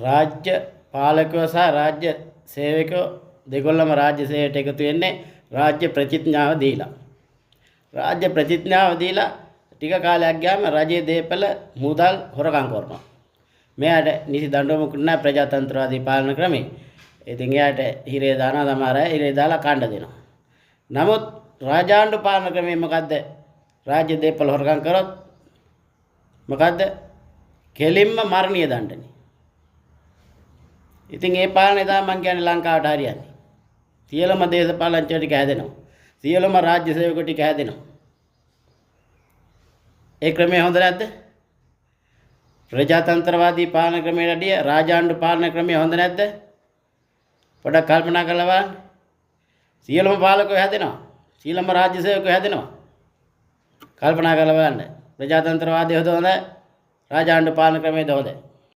රාජ්‍ය පාලකයෝ සහ රාජ්‍ය සේවකයෝ දෙගොල්ලම රාජ්‍ය සේවයට එකතු වෙන්නේ රාජ්‍ය ප්‍රතිඥාව දීලා. රාජ්‍ය ප්‍රතිඥාව දීලා ටික කාලයක් ගියාම රජයේ දේපල මුදල් හොරකම් කරනවා. මෙයාට නිසි දඬුවමකුත් නැහැ ප්‍රජාතන්ත්‍රවාදී පාලන ක්‍රමේ. ඉතින් එයාට හිරේ දානවා, සමහර අය හිරේ දාලා කණ්ඩ දෙනවා. නමුත් රාජාණ්ඩු පාලන ක්‍රමේ මොකද්ද? රාජ්‍ය දේපල හොරකම් කරොත් මොකද්ද? කෙලින්ම මරණීය දණ්ඩනය. ඉතින් ඒ පාලනය තමයි මං කියන්නේ ලංකාවට හරියන්නේ. සියලුම දේශපාලනඥයෝ ටික හැදෙනවා. සියලුම රාජ්‍ය සේවකයෝ ටික හැදෙනවා. ඒ ක්‍රමය හොඳ නැද්ද? ප්‍රජාතන්ත්‍රවාදී පාලන ක්‍රමයට වැඩිය රාජාණ්ඩු පාලන ක්‍රමය හොඳ නැද්ද? පොඩක් කල්පනා කරලා බලන්න. සියලුම පාලකයෝ හැදෙනවා. සියලුම රාජ්‍ය සේවකයෝ හැදෙනවා. කල්පනා කරලා බලන්න. ප්‍රජාතන්ත්‍රවාදී හොඳ, රාජාණ්ඩු පාලන ක්‍රමයද හොඳ?